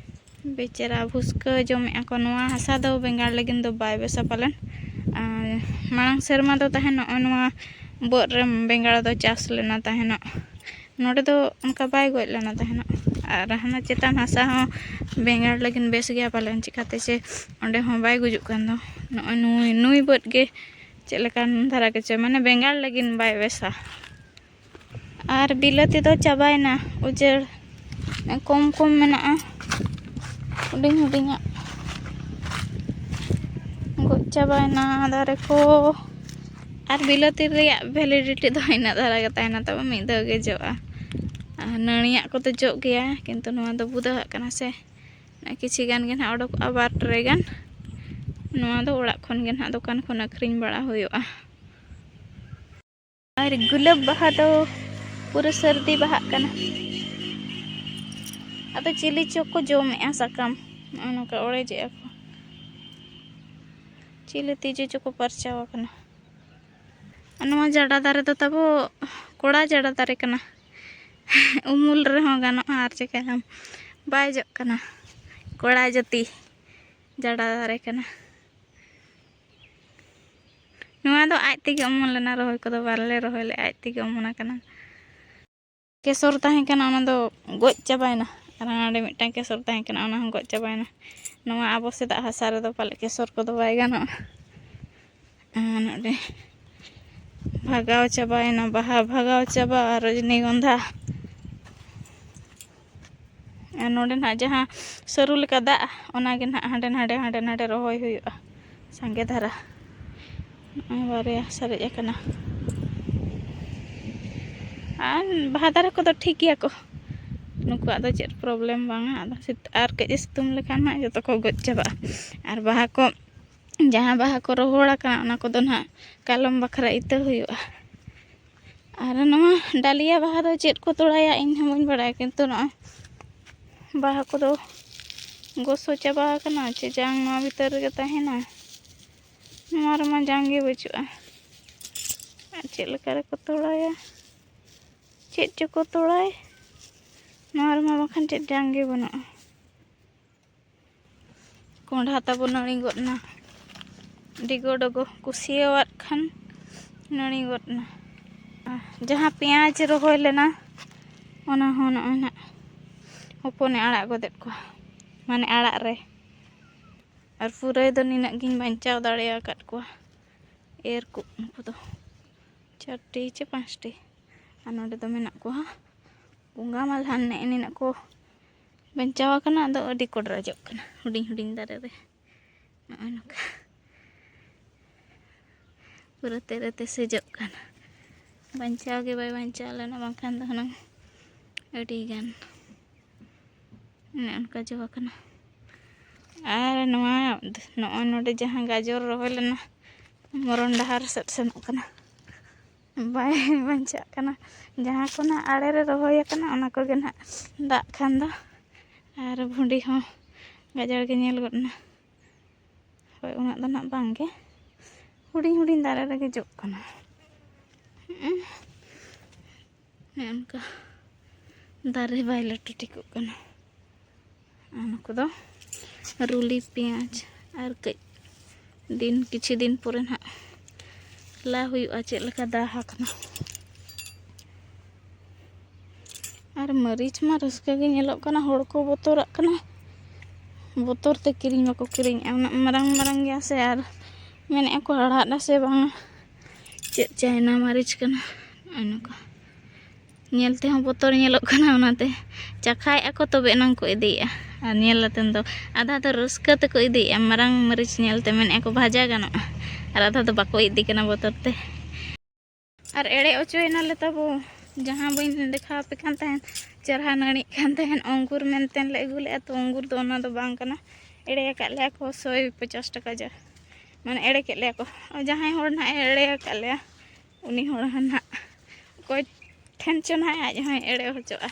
ᱵᱮᱪᱟᱨᱟ ᱵᱷᱩᱥᱠᱟᱹ ᱡᱚᱢᱮᱫᱼᱟ ᱠᱚ᱾ ᱱᱚᱣᱟ ᱦᱟᱥᱟ ᱫᱚ ᱵᱮᱸᱜᱟᱲ ᱞᱟᱹᱜᱤᱫ ᱫᱚ ᱵᱟᱭ ᱵᱮᱥᱟ ᱯᱟᱞᱮᱱ᱾ ᱟᱨ ᱢᱟᱲᱟᱝ ᱥᱮᱨᱢᱟ ᱫᱚ ᱛᱟᱦᱮᱸ ᱱᱚᱜᱼᱚᱭ ᱱᱚᱣᱟ ᱵᱟᱹᱫᱽ ᱨᱮ ᱵᱮᱸᱜᱟᱲ ᱫᱚ ᱪᱟᱥ ᱞᱮᱱᱟ ᱛᱟᱦᱮᱱᱚᱜ᱾ ᱱᱚᱰᱮ ᱫᱚ ᱚᱱᱠᱟ ᱵᱟᱭ ᱜᱚᱡ ᱞᱮᱱᱟ ᱛᱟᱦᱮᱱᱚᱜ᱾ ᱟᱨ ᱦᱟᱱᱟ ᱪᱮᱛᱟᱱ ᱦᱟᱥᱟ ᱦᱚᱸ ᱵᱮᱸᱜᱟᱲ ᱞᱟᱹᱜᱤᱫ ᱵᱮᱥ ᱜᱮᱭᱟ ᱯᱟᱞᱮᱱ, ᱪᱤᱠᱟᱹᱛᱮ ᱪᱮ ᱚᱸᱰᱮ ᱦᱚᱸ ᱵᱟᱭ ᱜᱩᱡᱩᱜ ᱠᱟᱱ ᱫᱚ᱾ ᱱᱚᱜᱼᱚᱭ ᱱᱩᱭ, ᱱᱩᱭ ᱵᱟᱹᱫᱽ ᱜᱮ ᱪᱮᱫ ᱞᱮᱠᱟᱱ ᱫᱷᱟᱨᱟ ᱜᱮᱪᱚ, ᱢᱟᱱᱮ ᱵᱮᱸᱜᱟᱲ ᱞᱟᱹᱜᱤᱫ ᱵᱟᱭ ᱵᱮᱥᱟ᱾ ᱟᱨ ᱵᱤᱞᱟᱹᱛᱤ ᱫᱚ ᱪᱟᱵᱟᱭᱮᱱᱟ, ᱩᱡᱟᱹᱲ ᱠᱚᱢ ᱠᱚᱢ ᱢᱮᱱᱟᱜᱼᱟ, ᱦᱩᱰᱤᱧ ᱦᱩᱰᱤᱧᱟᱜ ᱜᱚᱡ ᱪᱟᱵᱟᱭᱮᱱᱟ ᱫᱟᱨᱮ ᱠᱚ᱾ ᱟᱨ ᱵᱤᱞᱟᱹᱛᱤ ᱨᱮᱭᱟᱜ validity ᱫᱚ ᱤᱱᱟᱹᱜ ᱫᱷᱟᱨᱟ ᱜᱮ ᱛᱟᱦᱮᱱᱟ, ᱛᱟᱵᱚ ᱢᱤᱫ ᱫᱷᱟᱣ ᱜᱮ ᱡᱚᱜᱼᱟ᱾ ᱟᱨ ᱱᱟᱹᱲᱤᱭᱟᱜ ᱠᱚᱫᱚ ᱡᱚᱜ ᱜᱮᱭᱟ, ᱠᱤᱱᱛᱩ ᱱᱚᱣᱟ ᱫᱚ ᱵᱩᱫᱟᱹᱦᱟᱜ ᱠᱟᱱᱟ ᱥᱮ, ᱠᱤᱪᱷᱤ ᱜᱟᱱ ᱜᱮ ᱱᱟᱦᱟᱜ ᱚᱰᱳᱠᱚᱜᱼᱟ, ᱵᱟᱨ ᱴᱨᱮ ᱜᱟᱱ᱾ ᱱᱚᱣᱟ ᱫᱚ ᱚᱲᱟᱜ ᱠᱷᱚᱱ ᱜᱮ ᱱᱟᱦᱟᱜ ᱫᱚᱠᱟᱱ ᱠᱷᱚᱱ ᱟᱹᱠᱷᱨᱤᱧ ᱵᱟᱲᱟ ᱦᱩᱭᱩᱜᱼᱟ᱾ ᱟᱨ ᱜᱩᱞᱟᱹᱵ ᱵᱟᱦᱟ ᱫᱚ ᱯᱩᱨᱟᱹ ᱥᱟᱹᱨᱫᱤ ᱵᱟᱦᱟᱜ ᱠᱟᱱᱟ᱾ ᱟᱫᱚ ᱪᱤᱞᱤ ᱪᱚ ᱠᱚ ᱡᱚᱢᱮᱜᱼᱟ ᱥᱟᱠᱟᱢ, ᱱᱚᱜᱼᱚ ᱱᱚᱝᱠᱟ ᱚᱲᱮᱡᱮᱜᱼᱟ ᱠᱚ᱾ ᱪᱤᱞᱤ ᱛᱤᱡᱩ ᱪᱚᱠᱚ ᱯᱟᱨᱪᱟᱣ ᱟᱠᱟᱱᱟ᱾ ᱟᱨ ᱱᱚᱣᱟ ᱡᱟᱰᱟ ᱫᱟᱨᱮ ᱫᱚ ᱛᱟᱵᱚ ᱠᱚᱲᱟ ᱡᱟᱰᱟ ᱫᱟᱨᱮ ᱠᱟᱱᱟ᱾ ᱩᱢᱩᱞ ᱨᱮᱦᱚᱸ ᱜᱟᱱᱚᱜᱼᱟ, ᱟᱨ ᱪᱤᱠᱟᱹᱭᱟᱢ, ᱵᱟᱭ ᱡᱚᱜ ᱠᱟᱱᱟ᱾ ᱠᱚᱲᱟ ᱡᱟᱹᱛᱤ ᱡᱟᱰᱟ ᱫᱟᱨᱮ ᱠᱟᱱᱟ᱾ ᱱᱚᱣᱟ ᱫᱚ ᱟᱡ ᱛᱮᱜᱮ ᱚᱢᱚᱱ ᱞᱮᱱᱟ, ᱨᱚᱦᱚᱭ ᱠᱚᱫᱚ ᱵᱟᱞᱮ ᱨᱚᱦᱚᱭ ᱞᱮᱫᱼᱟ, ᱟᱡ ᱛᱮᱜᱮ ᱚᱢᱚᱱ ᱟᱠᱟᱱᱟ᱾ ᱠᱮᱥᱚᱨ ᱛᱟᱦᱮᱸ ᱠᱟᱱᱟ, ᱚᱱᱟ ᱫᱚ ᱜᱚᱡ ᱪᱟᱵᱟᱭᱮᱱᱟ᱾ ᱟᱨ ᱱᱚᱰᱮ ᱢᱤᱫᱴᱟᱝ ᱠᱮᱥᱚᱨ ᱛᱟᱦᱮᱸ ᱠᱟᱱᱟ, ᱚᱱᱟ ᱦᱚᱸ ᱜᱚᱡ ᱪᱟᱵᱟᱭᱮᱱᱟ᱾ ᱱᱚᱣᱟ ᱟᱵᱚ ᱥᱮᱫᱟᱜ ᱦᱟᱥᱟ ᱨᱮᱫᱚ ᱯᱟᱞᱮ ᱠᱮᱥᱚᱨ ᱠᱚᱫᱚ ᱵᱟᱭ ᱜᱟᱱᱚᱜᱼᱟ᱾ ᱟᱨ ᱱᱚᱰᱮ ᱵᱷᱟᱜᱟᱣ ᱪᱟᱵᱟᱭᱮᱱᱟ, ᱵᱟᱦᱟ ᱵᱷᱟᱜᱟᱣ ᱪᱟᱵᱟ, ᱟᱨ ᱨᱚᱡᱽᱱᱤᱜᱚᱱᱫᱷᱟ᱾ ᱟᱨ ᱱᱚᱰᱮ ᱱᱟᱦᱟᱜ ᱡᱟᱦᱟᱸ ᱥᱟᱹᱨᱩ ᱞᱮᱠᱟ ᱫᱟᱜ, ᱚᱱᱟᱜᱮ ᱱᱟᱦᱟᱜ ᱦᱟᱸᱰᱮ ᱱᱟᱰᱮ, ᱦᱟᱸᱰᱮ ᱱᱟᱰᱮ ᱨᱚᱦᱚᱭ ᱦᱩᱭᱩᱜᱼᱟ, ᱥᱟᱸᱜᱮ ᱫᱷᱟᱨᱟ᱾ ᱱᱚᱜᱼᱚᱭ ᱵᱟᱨᱭᱟ ᱥᱟᱨᱮᱡ ᱟᱠᱟᱱᱟ᱾ ᱟᱨ ᱵᱟᱦᱟ ᱫᱟᱨᱮ ᱠᱚᱫᱚ ᱴᱷᱤᱠ ᱜᱮᱭᱟ ᱠᱚ, ᱱᱩᱠᱩᱣᱟᱜ ᱫᱚ ᱪᱮᱫ problem ᱵᱟᱝᱟ᱾ ᱟᱫᱚ ᱥᱤᱛ-, ᱟᱨ ᱠᱟᱹᱡ ᱮ ᱥᱤᱛᱩᱝ ᱞᱮᱠᱷᱟᱱ ᱦᱟᱸᱜ ᱡᱚᱛᱚ ᱠᱚ ᱜᱚᱡ ᱪᱟᱵᱟᱜᱼᱟ᱾ ᱟᱨ ᱵᱟᱦᱟ ᱠᱚ, ᱡᱟᱦᱟᱸ ᱵᱟᱦᱟ ᱠᱚ ᱨᱚᱦᱚᱲ ᱟᱠᱟᱱᱟ, ᱚᱱᱟ ᱠᱚᱫᱚ ᱱᱟᱦᱟᱜ ᱠᱟᱞᱚᱢ ᱵᱟᱠᱷᱨᱟ ᱤᱛᱟᱹ ᱦᱩᱭᱩᱜᱼᱟ᱾ ᱟᱨ ᱱᱚᱣᱟ ᱰᱟᱞᱤᱭᱟ ᱵᱟᱦᱟ ᱫᱚ ᱪᱮᱫ ᱠᱚ ᱛᱚᱲᱟᱭᱟ, ᱤᱧ ᱦᱚᱸ ᱵᱟᱹᱧ ᱵᱟᱲᱟᱭᱟ, ᱠᱤᱱᱛᱩ ᱱᱚᱜᱼᱚᱭ ᱵᱟᱦᱟ ᱠᱚᱫᱚ ᱜᱚᱥᱚ ᱪᱟᱵᱟ ᱟᱠᱟᱱᱟ, ᱪᱮ ᱡᱟᱝ ᱱᱚᱣᱟ ᱵᱷᱤᱛᱟᱹᱨ ᱨᱮᱜᱮ ᱛᱟᱦᱮᱱᱟ? ᱱᱚᱣᱟ ᱨᱮᱢᱟ ᱡᱟᱝ ᱜᱮ ᱵᱟᱹᱪᱩᱜᱼᱟ᱾ ᱟᱨ ᱪᱮᱫ ᱞᱮᱠᱟ ᱨᱮᱠᱚ ᱛᱚᱲᱟᱭᱟ, ᱪᱮᱫ ᱪᱚᱠᱚ ᱛᱚᱲᱟᱭ, ᱱᱚᱣᱟ ᱨᱮᱢᱟ ᱵᱟᱠᱷᱟᱱ ᱪᱮᱫ ᱡᱟᱝ ᱜᱮ ᱵᱟᱹᱱᱩᱜᱼᱟ᱾ ᱠᱚᱸᱰᱷᱟ ᱛᱟᱵᱚ ᱱᱟᱹᱲᱤ ᱜᱚᱫ ᱮᱱᱟ, ᱰᱤᱜᱚ ᱰᱚᱜᱚ ᱠᱩᱥᱤᱭᱟᱣᱟᱫ ᱠᱷᱟᱱ ᱱᱟᱹᱲᱤ ᱜᱚᱫ ᱮᱱᱟ᱾ ᱟᱨ ᱡᱟᱦᱟᱸ ᱯᱮᱸᱭᱟᱡᱽ ᱨᱚᱦᱚᱭ ᱞᱮᱱᱟ, ᱚᱱᱟ ᱦᱚᱸ ᱱᱚᱜᱼᱚᱭ ᱱᱟᱜ ᱦᱚᱯᱚᱱᱮ ᱟᱲᱟᱜ ᱜᱚᱫᱮᱫ ᱠᱚᱣᱟ, ᱢᱟᱱᱮ ᱟᱲᱟᱜ ᱨᱮ᱾ ᱟᱨ ᱯᱩᱨᱟᱹᱭ ᱫᱚ ᱱᱤᱱᱟᱹᱜ ᱜᱤᱧ ᱵᱟᱧᱪᱟᱣ ᱫᱟᱲᱮ ᱟᱠᱟᱫ ᱠᱚᱣᱟ᱾ ᱮᱨ ᱠᱚ ᱱᱩᱠᱩ ᱫᱚ ᱪᱟᱨᱴᱤ ᱪᱮ ᱯᱟᱸᱪᱴᱤ᱾ ᱟᱨ ᱱᱚᱰᱮ ᱫᱚ ᱢᱮᱱᱟᱜ ᱠᱚᱣᱟ ᱵᱚᱸᱜᱟ ᱢᱟᱞᱦᱟᱱ, ᱱᱮᱜᱼᱮ ᱱᱤᱱᱟᱹᱜ ᱠᱚ ᱵᱟᱧᱪᱟᱣ ᱟᱠᱟᱱᱟ᱾ ᱟᱫᱚ ᱟᱹᱰᱤ ᱠᱚ ᱰᱨᱟᱡᱚᱜ ᱠᱟᱱᱟ ᱦᱩᱰᱤᱧ ᱦᱩᱰᱤᱧ ᱫᱟᱨᱮ ᱨᱮ᱾ ᱱᱚᱜᱼᱚᱭ ᱱᱚᱝᱠᱟ ᱯᱩᱨᱟᱹ ᱛᱮᱨᱮ ᱛᱮᱥᱮᱡᱚᱜ ᱠᱟᱱᱟ᱾ ᱵᱟᱧᱪᱟᱣ ᱜᱮ ᱵᱟᱭ ᱵᱟᱧᱪᱟᱣ ᱞᱮᱱᱟ, ᱵᱟᱝᱠᱷᱟᱱ ᱫᱚ ᱦᱩᱱᱟᱹᱝ ᱟᱹᱰᱤ ᱜᱟᱱ ᱚᱱᱮ ᱚᱱᱠᱟ ᱡᱚ ᱟᱠᱟᱱᱟ᱾ ᱟᱨ ᱱᱚᱣᱟ ᱱᱚᱜᱼᱚᱭ ᱱᱚᱰᱮ ᱡᱟᱦᱟᱸ ᱜᱟᱡᱚᱨ ᱨᱚᱦᱚᱭ ᱞᱮᱱᱟ, ᱢᱚᱨᱚᱱ ᱰᱟᱦᱟᱨ ᱥᱮᱫ ᱥᱮᱱᱚᱜ ᱠᱟᱱᱟ, ᱵᱟᱭ ᱵᱟᱧᱪᱟᱜ ᱠᱟᱱᱟ᱾ ᱡᱟᱦᱟᱸ ᱠᱚ ᱱᱟᱦᱟᱜ ᱟᱲᱮ ᱨᱮ ᱨᱚᱦᱚᱭ ᱟᱠᱟᱱᱟ, ᱚᱱᱟ ᱠᱚᱜᱮ ᱱᱟᱦᱟᱜ ᱫᱟᱜ ᱠᱷᱟᱱ ᱫᱚ᱾ ᱟᱨ ᱵᱷᱩᱸᱰᱤ ᱦᱚᱸ ᱜᱟᱡᱟᱲ ᱜᱮ ᱧᱮᱞ ᱜᱚᱫ ᱮᱱᱟ᱾ ᱦᱳᱭ, ᱩᱱᱟᱹᱜ ᱫᱚ ᱱᱟᱦᱟᱜ ᱵᱟᱝ ᱜᱮ, ᱦᱩᱰᱤᱧ ᱦᱩᱰᱤᱧ ᱫᱟᱨᱮ ᱨᱮᱜᱮ ᱡᱚᱜ ᱠᱟᱱᱟ᱾ ᱦᱩᱸ᱾ ᱚᱱᱮ ᱚᱱᱠᱟ ᱫᱟᱨᱮ ᱵᱟᱭ ᱞᱟᱹᱴᱩ ᱴᱷᱤᱠᱚᱜ ᱠᱟᱱᱟ᱾ ᱟᱨ ᱱᱩᱠᱩ ᱫᱚ ᱨᱩᱞᱤ ᱯᱮᱸᱭᱟᱡᱽ᱾ ᱟᱨ ᱠᱟᱹᱡ ᱫᱤᱱ, ᱠᱤᱪᱷᱩ ᱫᱤᱱ ᱯᱚᱨᱮ ᱱᱟᱦᱟᱜ ᱞᱟ ᱦᱩᱭᱩᱜᱼᱟ, ᱪᱮᱫ ᱞᱮᱠᱟ ᱫᱟᱜ ᱟᱠᱟᱱᱟ᱾ ᱟᱨ ᱢᱟᱹᱨᱤᱪ ᱢᱟ ᱨᱟᱹᱥᱠᱟᱹ ᱜᱮ ᱧᱮᱞᱚᱜ ᱠᱟᱱᱟ, ᱦᱚᱲ ᱠᱚ ᱵᱚᱛᱚᱨᱟᱜ ᱠᱟᱱᱟ, ᱵᱚᱛᱚᱨ ᱛᱮ ᱠᱤᱨᱤᱧ ᱵᱟᱠᱚ ᱠᱤᱨᱤᱧᱮᱜᱼᱟ᱾ ᱩᱱᱟᱹᱜ ᱢᱟᱨᱟᱝ ᱢᱟᱨᱟᱝ ᱜᱮᱭᱟ ᱥᱮ, ᱟᱨ ᱢᱮᱱᱮᱫᱼᱟ ᱠᱚ ᱦᱟᱲᱦᱟᱫᱼᱟ ᱥᱮ ᱵᱟᱝᱟ, ᱪᱮᱫ ᱪᱟᱭᱱᱟ ᱢᱟᱹᱨᱤᱪ ᱠᱟᱱᱟ, ᱱᱚᱜᱼᱚᱭ ᱱᱚᱝᱠᱟ᱾ ᱧᱮᱞ ᱛᱮᱦᱚᱸ ᱵᱚᱛᱚᱨ ᱧᱮᱞᱚᱜ ᱠᱟᱱᱟ, ᱚᱱᱟᱛᱮ ᱪᱟᱠᱷᱟᱭᱮᱫᱼᱟ ᱠᱚ, ᱛᱚᱵᱮ ᱮᱱᱟᱝ ᱠᱚ ᱤᱫᱤᱭᱮᱫᱼᱟ᱾ ᱟᱨ ᱧᱮᱞ ᱟᱛᱮᱱ ᱫᱚ ᱟᱫᱷᱟ ᱫᱚ ᱨᱟᱹᱥᱠᱟᱹ ᱛᱮᱠᱚ ᱤᱫᱤᱭᱮᱫᱼᱟ, ᱢᱟᱨᱟᱝ ᱢᱟᱹᱨᱤᱪ ᱧᱮᱞ ᱛᱮ ᱢᱮᱱᱮᱫᱼᱟ ᱠᱚ ᱵᱷᱟᱡᱟ ᱜᱟᱱᱚᱜᱼᱟ, ᱟᱨ ᱟᱫᱷᱟ ᱫᱚ ᱵᱟᱠᱚ ᱤᱫᱤ ᱠᱟᱱᱟ ᱵᱚᱛᱚᱨ ᱛᱮ᱾ ᱟᱨ ᱮᱲᱮ ᱚᱪᱚᱭᱮᱱᱟᱞᱮ ᱛᱟᱵᱚ, ᱡᱟᱦᱟᱸ ᱵᱟᱹᱧ ᱫᱮᱠᱷᱟᱣ ᱟᱯᱮ ᱠᱟᱱ ᱛᱟᱦᱮᱸᱫ, ᱪᱮᱨᱦᱟ ᱱᱟᱹᱲᱤᱜ ᱠᱟᱱ ᱛᱟᱦᱮᱸᱫ ᱚᱝᱜᱩᱨ ᱢᱮᱱᱛᱮ ᱞᱮ ᱟᱹᱜᱩ ᱞᱮᱫᱼᱟ, ᱛᱚ ᱚᱝᱜᱩᱨ ᱫᱚ ᱚᱱᱟ ᱫᱚ ᱵᱟᱝ ᱠᱟᱱᱟ᱾ ᱮᱲᱮ ᱟᱠᱟᱫ ᱞᱮᱭᱟ ᱠᱚ ᱥᱚᱭ ᱯᱚᱪᱟᱥ ᱴᱟᱠᱟ ᱡᱟ, ᱢᱟᱱᱮ ᱮᱲᱮ ᱠᱮᱫ ᱞᱮᱭᱟ ᱠᱚ᱾ ᱡᱟᱦᱟᱸᱭ ᱦᱚᱲ ᱱᱟᱦᱟᱜ ᱮ ᱮᱲᱮ ᱟᱠᱟᱫ ᱞᱮᱭᱟ, ᱩᱱᱤ ᱦᱚᱲ ᱦᱚᱸ ᱱᱟᱦᱟᱜ ᱚᱠᱚᱭ ᱴᱷᱮᱱ ᱪᱚ ᱱᱟᱦᱟᱜ ᱟᱡ ᱦᱚᱸᱭ ᱮᱲᱮ ᱦᱚᱪᱚᱜᱼᱟ᱾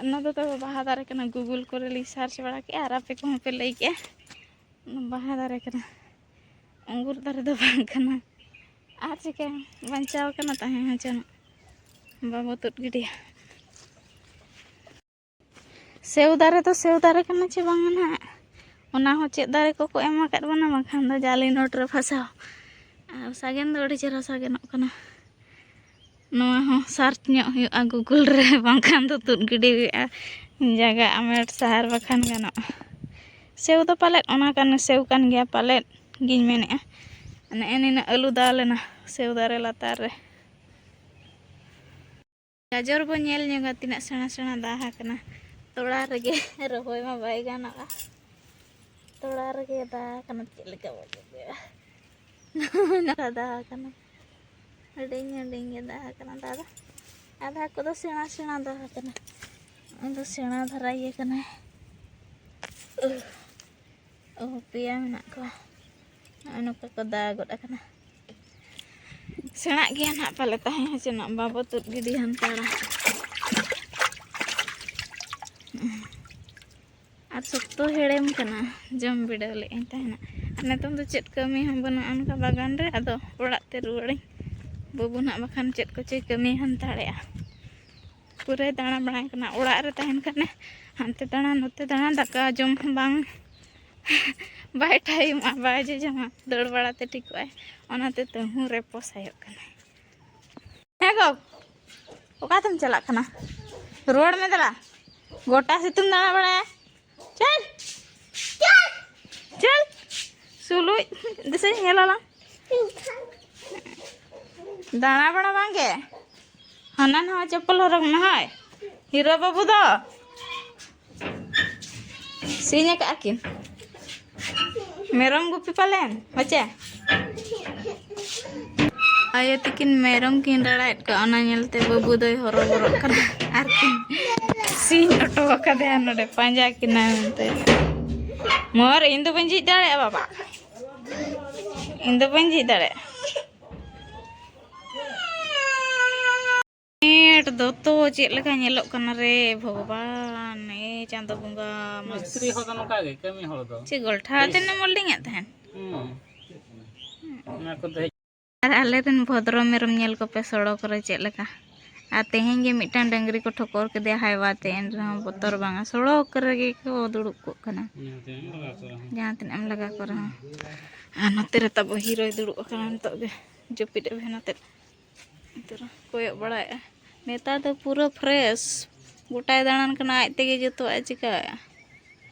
ᱚᱱᱟ ᱫᱚ ᱛᱚᱵᱮ ᱵᱟᱦᱟ ᱫᱟᱨᱮ ᱠᱟᱱᱟ, Google ᱠᱚᱨᱮ ᱞᱤᱧ search ᱵᱟᱲᱟ ᱠᱮᱫᱼᱟ ᱟᱨ ᱟᱯᱮ ᱠᱚᱦᱚᱸ ᱯᱮ ᱞᱟᱹᱭ ᱠᱮᱫᱼᱟ᱾ ᱚᱱᱟ ᱵᱟᱦᱟ ᱫᱟᱨᱮ ᱠᱟᱱᱟ, ᱚᱝᱜᱩᱨ ᱫᱟᱨᱮ ᱫᱚ ᱵᱟᱝ ᱠᱟᱱᱟ᱾ ᱟᱨ ᱪᱤᱠᱟᱹ ᱵᱟᱧᱪᱟᱣ ᱠᱟᱱᱟ, ᱛᱟᱦᱮᱸ ᱦᱚᱪᱚᱱᱚᱜ, ᱵᱟᱵᱚ ᱛᱩᱫ ᱜᱤᱰᱤᱭᱟ᱾ ᱥᱮᱣ ᱫᱟᱨᱮ ᱫᱚ ᱥᱮᱣ ᱫᱟᱨᱮ ᱠᱟᱱᱟ ᱪᱮ ᱵᱟᱝᱟ ᱱᱟᱦᱟᱜ, ᱚᱱᱟ ᱦᱚᱸ ᱪᱮᱫ ᱫᱟᱨᱮ ᱠᱚᱠᱚ ᱮᱢ ᱟᱠᱟᱫ ᱵᱚᱱᱟ, ᱵᱟᱝᱠᱷᱟᱱ ᱫᱚ ᱡᱟᱞᱤ ᱱᱳᱴ ᱨᱮ ᱯᱷᱟᱥᱟᱣ᱾ ᱟᱨ ᱥᱟᱜᱮᱱ ᱫᱚ ᱟᱹᱰᱤ ᱪᱮᱦᱨᱟ ᱥᱟᱜᱮᱱᱚᱜ ᱠᱟᱱᱟ᱾ ᱱᱚᱣᱟ ᱦᱚᱸ search ᱧᱚᱜ ᱦᱩᱭᱩᱜᱼᱟ Google ᱨᱮ, ᱵᱟᱝᱠᱷᱟᱱ ᱫᱚ ᱛᱩᱫ ᱜᱤᱰᱤ ᱦᱩᱭᱩᱜᱼᱟ᱾ ᱡᱟᱭᱜᱟ ᱟᱢᱮᱴ ᱥᱟᱦᱟᱨ ᱵᱟᱠᱷᱟᱱ ᱜᱟᱱᱚᱜᱼᱟ᱾ ᱥᱮᱣ ᱫᱚ ᱯᱟᱞᱮᱫ ᱚᱱᱟ ᱠᱟᱱ, ᱥᱮᱣ ᱠᱟᱱ ᱜᱮᱭᱟ ᱯᱟᱞᱮᱫ ᱜᱤᱧ ᱢᱮᱱᱮᱫᱼᱟ᱾ ᱱᱮᱜᱼᱮ ᱱᱤᱱᱟᱹᱜ ᱟᱹᱞᱩ ᱫᱟ ᱞᱮᱱᱟ ᱥᱮᱣ ᱫᱟᱨᱮ ᱞᱟᱛᱟᱨ ᱨᱮ᱾ ᱜᱟᱡᱚᱨ ᱵᱚ ᱧᱮᱞ ᱧᱚᱜᱟ ᱛᱤᱱᱟᱹᱜ ᱥᱮᱬᱟ ᱥᱮᱬᱟ ᱫᱟ ᱟᱠᱟᱱᱟ᱾ ᱛᱚᱲᱟ ᱨᱮᱜᱮ ᱨᱚᱦᱚᱭ ᱢᱟ ᱵᱟᱭ ᱜᱟᱱᱚᱜᱼᱟ᱾ ᱛᱚᱲᱟ ᱨᱮᱜᱮ ᱫᱟ ᱟᱠᱟᱱᱟ, ᱪᱮᱫ ᱞᱮᱠᱟ ᱵᱚ ᱡᱚᱵᱮᱜᱼᱟ᱾ ᱱᱚᱝᱠᱟ ᱫᱟ ᱟᱠᱟᱱᱟ, ᱦᱩᱰᱤᱧ ᱦᱩᱰᱤᱧ ᱜᱮ ᱫᱟ ᱟᱠᱟᱱᱟ ᱫᱟ ᱫᱚ᱾ ᱟᱫᱷᱟ ᱠᱚᱫᱚ ᱥᱮᱬᱟ ᱥᱮᱬᱟ ᱫᱟ ᱟᱠᱟᱱᱟ᱾ ᱩᱱᱤ ᱫᱚ ᱥᱮᱬᱟ ᱫᱷᱟᱨᱟ ᱤᱭᱟᱹ ᱠᱟᱱᱟᱭ᱾ ᱳ, ᱯᱮᱭᱟ ᱢᱮᱱᱟᱜ ᱠᱚᱣᱟ᱾ ᱱᱚᱜᱼᱚᱭ ᱱᱚᱝᱠᱟ ᱠᱚ ᱫᱟ ᱜᱚᱫ ᱟᱠᱟᱱᱟ᱾ ᱥᱮᱬᱟᱜ ᱜᱮᱭᱟ ᱱᱟᱦᱟᱜ ᱯᱟᱞᱮ, ᱛᱟᱦᱮᱸ ᱦᱚᱪᱚᱱᱟᱜ, ᱵᱟᱵᱚ ᱛᱩᱫ ᱜᱤᱰᱤ ᱦᱟᱱᱛᱟᱲᱟ᱾ ᱟᱨ ᱥᱚᱠᱛᱚ ᱦᱮᱲᱮᱢ ᱠᱟᱱᱟ, ᱡᱚᱢ ᱵᱤᱰᱟᱹᱣ ᱞᱮᱫ ᱟᱹᱧ ᱛᱟᱦᱮᱱᱟ᱾ ᱟᱨ ᱱᱤᱛᱚᱝ ᱫᱚ ᱪᱮᱫ ᱠᱟᱹᱢᱤ ᱦᱚᱸ ᱵᱟᱹᱱᱩᱜᱼᱟ ᱚᱱᱠᱟ ᱵᱟᱜᱟᱱ ᱨᱮ, ᱟᱫᱚ ᱚᱲᱟᱜ ᱛᱮ ᱨᱩᱣᱟᱹᱲᱟᱹᱧ᱾ ᱵᱟᱹᱵᱩ ᱱᱟᱦᱟᱜ ᱵᱟᱠᱷᱟᱱ ᱪᱮᱫ ᱠᱚᱪᱚᱭ ᱠᱟᱹᱢᱤ ᱦᱟᱱᱛᱟᱲᱮᱜᱼᱟ᱾ ᱯᱩᱨᱟᱹᱭ ᱫᱟᱬᱟ ᱵᱟᱲᱟᱭ ᱠᱟᱱᱟ᱾ ᱚᱲᱟᱜ ᱨᱮ ᱛᱟᱦᱮᱱ ᱠᱷᱟᱱᱮ ᱦᱟᱱᱛᱮ ᱫᱟᱬᱟ ᱱᱚᱛᱮ ᱫᱟᱬᱟ, ᱫᱟᱠᱟ ᱡᱚᱢ ᱦᱚᱸ ᱵᱟᱝ ᱵᱟᱭ ᱴᱟᱭᱤᱢᱟ, ᱵᱟᱭ ᱡᱚᱡᱚᱢᱟ, ᱫᱟᱹᱲ ᱵᱟᱲᱟᱛᱮ ᱴᱷᱤᱠᱚᱜᱼᱟᱭ᱾ ᱚᱱᱟᱛᱮ ᱛᱟᱹᱦᱩ ᱨᱮ ᱯᱚᱥᱟᱭᱚᱜ ᱠᱟᱱᱟᱭ᱾ ᱦᱮᱸ ᱜᱚ, ᱚᱠᱟ ᱛᱮᱢ ᱪᱟᱞᱟᱜ ᱠᱟᱱᱟ? ᱨᱩᱣᱟᱹᱲ ᱢᱮ ᱫᱮᱞᱟ, ᱜᱚᱴᱟ ᱥᱤᱛᱩᱝ ᱫᱟᱬᱟ ᱵᱟᱲᱟᱭᱟ᱾ ᱪᱟᱞ, ᱪᱟᱞ, ᱥᱩᱞᱩᱡ, ᱫᱤᱥᱟᱹᱧ ᱧᱮᱞ ᱟᱞᱟᱝ᱾ ᱫᱟᱬᱟ ᱵᱟᱲᱟ ᱵᱟᱝ ᱜᱮ? ᱦᱟᱱᱟ ᱱᱟᱣᱟ ᱪᱚᱯᱯᱚᱞ ᱦᱚᱨᱚᱜ ᱢᱮ ᱦᱳᱭ᱾ ᱦᱤᱨᱳ ᱵᱟᱹᱵᱩ ᱫᱚ ᱥᱤᱧ ᱟᱠᱟᱫᱼᱟ ᱠᱤᱱ᱾ ᱢᱮᱨᱚᱢ ᱜᱩᱯᱤ ᱯᱟᱞᱮᱱ ᱦᱚᱪᱮ? ᱟᱭᱳ ᱛᱤᱠᱤᱱ ᱢᱮᱨᱚᱢ ᱠᱤᱱ ᱨᱟᱲᱟᱭᱮᱫ ᱠᱚᱣᱟ, ᱚᱱᱟ ᱧᱮᱞᱛᱮ ᱵᱟᱹᱵᱩ ᱫᱚᱭ ᱦᱚᱨᱚᱵᱚᱨᱚᱜ ᱠᱟᱱᱟ᱾ ᱟᱨ ᱠᱤᱱ ᱥᱤᱧ ᱚᱴᱚ ᱟᱠᱟᱫᱮᱭᱟ ᱱᱚᱰᱮ ᱯᱟᱸᱡᱟ ᱠᱤᱱᱟᱭ ᱢᱮᱱᱛᱮ᱾ ᱢᱚᱨ, ᱤᱧ ᱫᱚ ᱵᱟᱹᱧ ᱡᱷᱤᱡ ᱫᱟᱲᱮᱭᱟᱜᱼᱟ ᱵᱟᱵᱟ, ᱤᱧ ᱫᱚ ᱵᱟᱹᱧ ᱡᱷᱤᱡ ᱫᱟᱲᱮᱭᱟᱜᱼᱟ᱾ ᱱᱮᱴ ᱫᱚᱛᱚ ᱪᱮᱫ ᱞᱮᱠᱟ ᱧᱮᱞᱚᱜ ᱠᱟᱱᱟ ᱨᱮ ᱵᱷᱚᱜᱚᱵᱟᱱ, ᱮ ᱪᱟᱸᱫᱚ ᱵᱚᱸᱜᱟ, ᱢᱤᱥᱛᱨᱤ ᱦᱚᱲ ᱫᱚ ᱱᱚᱝᱠᱟ ᱜᱮ ᱠᱟᱹᱢᱤ ᱦᱚᱲ ᱫᱚ᱾ ᱪᱮᱫ ᱜᱚᱞᱴᱷᱟ ᱛᱮ ᱢᱳᱞᱰᱤᱝ ᱮᱫ ᱛᱟᱦᱮᱱ? ᱦᱩᱸ᱾ ᱚᱱᱟ ᱠᱚᱫᱚ ᱦᱮᱡ ᱟᱨ ᱟᱞᱮ ᱨᱮᱱ ᱵᱷᱚᱫᱨᱚ ᱢᱮᱨᱚᱢ ᱧᱮᱞ ᱠᱚᱯᱮ ᱥᱚᱲᱚᱠ ᱨᱮ ᱪᱮᱫ ᱞᱮᱠᱟ᱾ ᱟᱨ ᱛᱮᱦᱮᱧ ᱜᱮ ᱢᱤᱫᱴᱟᱝ ᱰᱟᱹᱝᱨᱤ ᱠᱚ ᱴᱷᱚᱠᱚᱨ ᱠᱮᱫᱮᱭᱟ ᱦᱟᱭᱣᱟ ᱛᱮ, ᱮᱱ ᱨᱮᱦᱚᱸ ᱵᱚᱛᱚᱨ ᱵᱟᱝᱟ, ᱥᱚᱲᱚᱠ ᱨᱮᱜᱮ ᱠᱚ ᱫᱩᱲᱩᱵ ᱠᱚᱜ ᱠᱟᱱᱟ᱾ ᱡᱟᱦᱟᱸ ᱛᱤᱱᱟᱹᱜ ᱮᱢ ᱞᱟᱜᱟ ᱠᱚ ᱨᱮᱦᱚᱸ᱾ ᱟᱨ ᱱᱚᱛᱮ ᱨᱮ ᱛᱟᱵᱚ ᱦᱤᱨᱳᱭ ᱫᱩᱲᱩᱵ ᱟᱠᱟᱱᱟ ᱱᱤᱛᱚᱜ ᱜᱮ, ᱡᱟᱹᱯᱤᱫ ᱮ ᱵᱷᱮᱱ ᱟᱛᱮᱫ᱾ ᱱᱚᱛᱮ ᱨᱮ ᱠᱚᱭᱚᱜ ᱵᱟᱲᱟᱭᱮᱫᱼᱟ᱾ ᱱᱮᱛᱟᱨ ᱫᱚ ᱯᱩᱨᱟᱹ ᱯᱷᱨᱮᱥ, ᱜᱚᱴᱟᱭ ᱫᱟᱬᱟᱱ ᱠᱟᱱᱟ, ᱟᱡ ᱛᱮᱜᱮ ᱡᱚᱛᱚᱣᱟᱜ ᱮ ᱪᱤᱠᱟᱹᱭᱟ᱾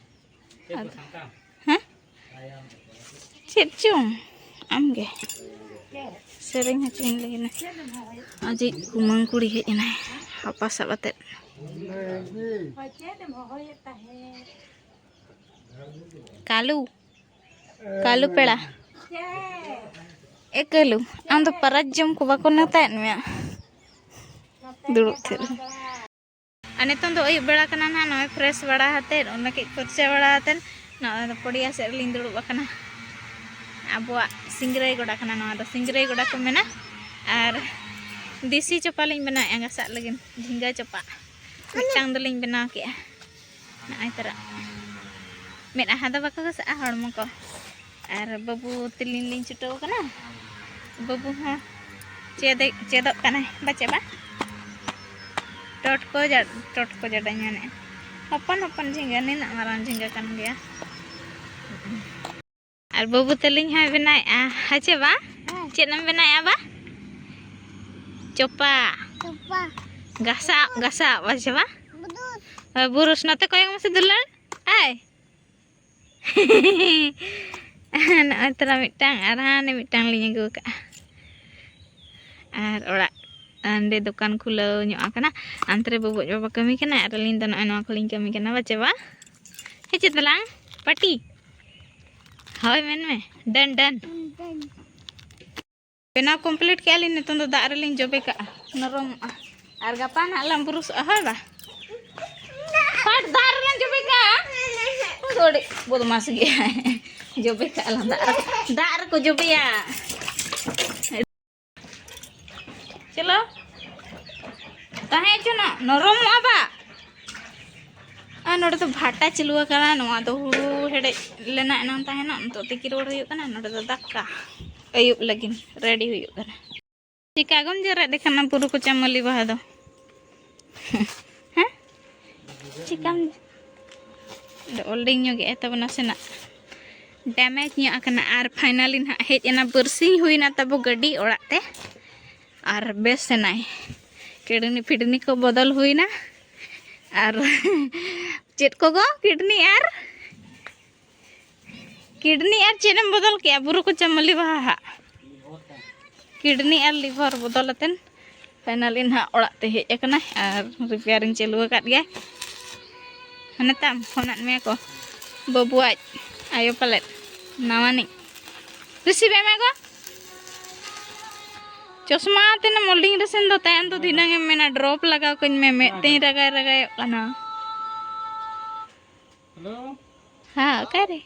ᱟᱫᱚ, ᱦᱮᱸ? ᱪᱮᱫ ᱪᱚᱝ? ᱟᱢᱜᱮ ᱥᱮᱨᱮᱧ ᱦᱚᱪᱚᱧ ᱞᱟᱹᱜᱤᱫ᱾ ᱟᱡᱤᱡ ᱠᱩᱢᱟᱹᱝ ᱠᱩᱲᱤ ᱦᱮᱡ ᱮᱱᱟᱭ ᱦᱟᱯᱟ ᱥᱟᱵ ᱟᱛᱮᱫ᱾ ᱠᱟᱞᱩ, ᱠᱟᱞᱩ ᱯᱮᱲᱟ᱾ ᱮ ᱠᱟᱞᱩ, ᱟᱢ ᱫᱚ ᱯᱟᱨᱟᱡᱽ ᱡᱚᱢ ᱠᱚ ᱵᱟᱠᱚ ᱱᱮᱣᱛᱟᱭᱮᱫ ᱢᱮᱭᱟ? ᱫᱩᱲᱩᱵ ᱛᱷᱤᱨ᱾ ᱟᱨ ᱱᱤᱛᱚᱝ ᱫᱚ ᱟᱹᱭᱩᱵ ᱵᱮᱲᱟ ᱠᱟᱱᱟ ᱱᱟᱦᱟᱜ, ᱱᱚᱜᱼᱚᱭ ᱯᱷᱨᱮᱥ ᱵᱟᱲᱟ ᱠᱟᱛᱮᱫ, ᱚᱱᱟ ᱠᱟᱹᱡ ᱯᱷᱟᱨᱪᱟ ᱵᱟᱲᱟ ᱠᱟᱛᱮᱫ ᱱᱚᱜᱼᱚᱭ ᱫᱚ ᱯᱚᱲᱤᱭᱟ ᱥᱮᱫ ᱨᱮᱞᱤᱧ ᱫᱩᱲᱩᱵ ᱟᱠᱟᱱᱟ᱾ ᱟᱵᱚᱣᱟᱜ ᱥᱤᱝᱨᱟᱹᱭ ᱜᱚᱰᱟ ᱠᱟᱱᱟ ᱱᱚᱣᱟ ᱫᱚ, ᱥᱤᱝᱨᱟᱹᱭ ᱜᱚᱰᱟ ᱠᱚ ᱢᱮᱱᱟ᱾ ᱟᱨ ᱫᱮᱥᱤ ᱪᱚᱯᱟ ᱞᱤᱧ ᱵᱮᱱᱟᱣᱮᱫᱼᱟ ᱜᱷᱟᱥᱟᱜ ᱞᱟᱹᱜᱤᱫ, ᱡᱷᱤᱸᱜᱟᱹ ᱪᱚᱯᱟ ᱢᱤᱫᱴᱟᱝ ᱫᱚᱞᱤᱧ ᱵᱮᱱᱟᱣ ᱠᱮᱫᱼᱟ᱾ ᱱᱚᱜᱼᱚᱭ ᱛᱚᱨᱟ ᱢᱮᱫᱦᱟ ᱫᱚ ᱵᱟᱠᱚ ᱜᱷᱟᱥᱟᱜᱼᱟ ᱦᱚᱲᱢᱚ ᱠᱚ᱾ ᱟᱨ ᱵᱟᱹᱵᱩ ᱛᱟᱹᱞᱤᱧ ᱞᱤᱧ ᱪᱷᱩᱴᱟᱹᱣ ᱠᱟᱱᱟ᱾ ᱵᱟᱹᱵᱩ ᱦᱚᱸ ᱪᱮᱫ, ᱪᱮᱫᱚᱜ ᱠᱟᱱᱟᱭ ᱵᱟᱪᱮ ᱵᱟ? ᱴᱚᱴᱠᱚ ᱡᱟ-, ᱴᱚᱴᱠᱚ ᱡᱟᱰᱟᱧ ᱢᱮᱱᱮᱫᱼᱟ, ᱦᱚᱯᱚᱱ ᱦᱚᱯᱚᱱ ᱡᱷᱤᱸᱜᱟᱹ, ᱱᱤᱱᱟᱹᱜ ᱢᱟᱨᱟᱝ ᱡᱷᱤᱸᱜᱟᱹ ᱠᱟᱱ ᱜᱮᱭᱟ᱾ ᱟᱨ ᱵᱟᱹᱵᱩ ᱛᱟᱹᱞᱤᱧ ᱦᱚᱸᱭ ᱵᱮᱱᱟᱣᱮᱫᱼᱟ, ᱦᱮᱸ ᱪᱮ ᱵᱟ? ᱦᱮᱸ᱾ ᱪᱮᱫ ᱮᱢ ᱵᱮᱱᱟᱣᱮᱫᱼᱟ ᱵᱟ? ᱪᱚᱯᱟ᱾ ᱪᱚᱯᱟ᱾ ᱜᱷᱟᱥᱟᱣ, ᱜᱷᱟᱥᱟᱣ, ᱵᱟᱪᱮ ᱵᱟ? ᱵᱩᱨᱩᱥ᱾ ᱦᱳᱭ, ᱵᱩᱨᱩᱥ, ᱱᱚᱛᱮ ᱠᱚᱭᱚᱜ ᱢᱮᱥᱮ ᱫᱩᱞᱟᱹᱲ᱾ ᱟᱭ᱾ ᱱᱚᱜᱼᱚᱭ ᱛᱚᱨᱟ ᱢᱤᱫᱴᱟᱝ ᱟᱨ ᱦᱟᱱᱮ ᱢᱤᱫᱴᱟᱝ ᱞᱤᱧ ᱟᱹᱜᱩ ᱟᱠᱟᱫᱼᱟ᱾ ᱟᱨ ᱚᱲᱟᱜ ᱚᱸᱰᱮ ᱫᱚᱠᱟᱱ ᱠᱷᱩᱞᱟᱹᱣ ᱧᱚᱜ ᱟᱠᱟᱱᱟ᱾ ᱚᱱᱛᱮ ᱨᱮ ᱵᱟᱹᱵᱩ ᱟᱡ ᱵᱟᱵᱟ ᱠᱟᱹᱢᱤ ᱠᱟᱱᱟ ᱟᱨ ᱟᱹᱞᱤᱧ ᱫᱚ ᱱᱚᱜᱼᱚᱭ ᱱᱚᱣᱟ ᱠᱚᱞᱤᱧ ᱠᱟᱹᱢᱤ ᱠᱟᱱᱟ, ᱵᱟᱪᱮ ᱵᱟ? ᱦᱮᱸ ᱪᱮ ᱛᱟᱞᱟᱝ ᱯᱟᱴᱤ? ᱦᱳᱭ, ᱢᱮᱱ ᱢᱮ, ᱰᱟᱹᱱ, ᱰᱟᱹᱱ᱾ ᱵᱮᱱᱟᱣ ᱠᱚᱢᱯᱞᱤᱴ ᱠᱮᱜᱼᱟ ᱞᱤᱧ, ᱱᱤᱛᱚᱝ ᱫᱚ ᱫᱟᱜ ᱨᱮᱞᱤᱧ ᱡᱚᱵᱮ ᱠᱟᱜᱼᱟ, ᱱᱚᱨᱚᱢᱚᱜᱼᱟ᱾ ᱟᱨ ᱜᱟᱯᱟ ᱱᱟᱜ ᱞᱟᱝ ᱵᱩᱨᱩᱥᱚᱜᱼᱟ, ᱦᱳᱭ ᱵᱟ? ᱯᱟᱴ ᱫᱟᱜ ᱨᱮᱞᱟᱝ ᱡᱚᱵᱮ ᱠᱟᱜᱼᱟ᱾ ᱩᱱᱤ ᱫᱚ ᱟᱹᱰᱤ ᱵᱚᱫᱢᱟᱥ ᱜᱮᱭᱟᱭ᱾ ᱡᱚᱵᱮ ᱠᱟᱜᱼᱟ ᱞᱟᱝ ᱫᱟᱜ ᱨᱮ, ᱫᱟᱜ ᱨᱮᱠᱚ ᱡᱚᱵᱮᱭᱟ᱾ ᱪᱚᱞᱚ, ᱛᱟᱦᱮᱸ ᱦᱚᱪᱚᱱᱚᱜ, ᱱᱚᱨᱚᱢᱚᱜᱼᱟ ᱵᱟ᱾ ᱟᱨ ᱱᱚᱰᱮ ᱫᱚ ᱵᱷᱟᱴᱟ ᱪᱟᱹᱞᱩ ᱟᱠᱟᱱᱟ, ᱱᱚᱣᱟ ᱫᱚ ᱦᱩᱲᱩ ᱦᱮᱰᱮᱡ ᱞᱮᱱᱟ ᱮᱱᱟᱝ ᱛᱟᱦᱮᱱᱟ, ᱱᱤᱛᱚᱜ ᱛᱤᱠᱤ ᱨᱩᱣᱟᱹᱲ ᱦᱩᱭᱩᱜ ᱠᱟᱱᱟ᱾ ᱱᱚᱰᱮ ᱫᱚ ᱫᱟᱠᱟ ᱟᱹᱭᱩᱵ ᱞᱟᱹᱜᱤᱫ ᱨᱮᱰᱤ ᱦᱩᱭᱩᱜ ᱠᱟᱱᱟ᱾ ᱪᱤᱠᱟ ᱜᱚᱢ ᱡᱮᱨᱮᱫ ᱮ ᱠᱟᱱᱟ ᱵᱩᱨᱩ ᱠᱚᱪᱟ ᱢᱟᱹᱞᱤ ᱵᱟᱦᱟ ᱫᱚ? ᱦᱮᱸ? ᱪᱤᱠᱟᱢ ᱚᱞᱰᱤᱝ ᱧᱚᱜ ᱮᱫᱼᱟ ᱛᱟᱵᱚ ᱱᱟᱥᱮᱱᱟᱜ᱾ ᱰᱮᱢᱮᱡᱽ ᱧᱚᱜ ᱟᱠᱟᱱᱟ᱾ ᱟᱨ ᱯᱷᱟᱭᱱᱟᱞᱤ ᱱᱟᱦᱟᱜ ᱦᱮᱡ ᱮᱱᱟ, ᱵᱟᱹᱨᱥᱤᱧ ᱦᱩᱭᱱᱟ ᱛᱟᱵᱚ ᱜᱟᱹᱰᱤ ᱚᱲᱟᱜ ᱛᱮ᱾ ᱟᱨ ᱵᱮᱥ ᱮᱱᱟᱭ, ᱠᱤᱰᱱᱤ ᱯᱷᱤᱰᱱᱤ ᱠᱚ ᱵᱚᱫᱚᱞ ᱦᱩᱭᱱᱟ᱾ ᱟᱨ ᱪᱮᱫ ᱠᱚ ᱜᱚ, ᱠᱤᱰᱱᱤ ᱟᱨ ᱠᱤᱰᱱᱤ ᱟᱨ ᱪᱮᱫ ᱮᱢ ᱵᱚᱫᱚᱞ ᱠᱮᱜᱼᱟ? ᱵᱩᱨᱩ ᱠᱚᱪᱟ ᱢᱟᱹᱞᱤ ᱵᱟᱦᱟ ᱦᱟᱜ᱾ ᱠᱤᱰᱱᱤ ᱟᱨ ᱞᱤᱵᱷᱟᱨ ᱵᱚᱫᱚᱞ ᱟᱛᱮᱱ ᱯᱷᱟᱭᱱᱟᱞᱤ ᱱᱟᱦᱟᱜ ᱚᱲᱟᱜ ᱛᱮ ᱦᱮᱡ ᱟᱠᱟᱱᱟᱭ ᱟᱨ ᱨᱤᱯᱮᱭᱟᱨᱤᱝ ᱪᱟᱹᱞᱩ ᱟᱠᱟᱫ ᱜᱮᱭᱟᱭ᱾ ᱦᱟᱱᱮ ᱛᱟᱢ ᱯᱷᱳᱱᱟᱫ ᱢᱮᱭᱟ ᱠᱚ, ᱵᱟᱹᱵᱩᱣᱟᱜ ᱟᱭᱳ ᱯᱟᱞᱮᱫ ᱱᱟᱣᱟᱱᱤᱡ ᱨᱤᱥᱤᱵᱷ ᱮᱢᱟ ᱜᱚ᱾ ᱪᱚᱥᱢᱟ ᱛᱤᱱᱟᱹᱜ ᱢᱳᱞᱰᱤᱝ ᱨᱮ ᱥᱮᱱ ᱫᱚ ᱛᱟᱭᱚᱢ ᱫᱚ ᱫᱷᱤᱱᱟᱹᱝ ᱮᱢ ᱢᱮᱱᱟ, ᱰᱨᱚᱯ ᱞᱟᱜᱟᱣ ᱠᱟᱹᱧ ᱢᱮ, ᱢᱮᱫ ᱛᱤᱧ ᱨᱟᱜᱟᱭ ᱨᱟᱜᱟᱭᱚᱜ ᱠᱟᱱᱟ᱾ ᱦᱮᱞᱳ᱾ ᱦᱮᱸ, ᱚᱠᱟᱨᱮ?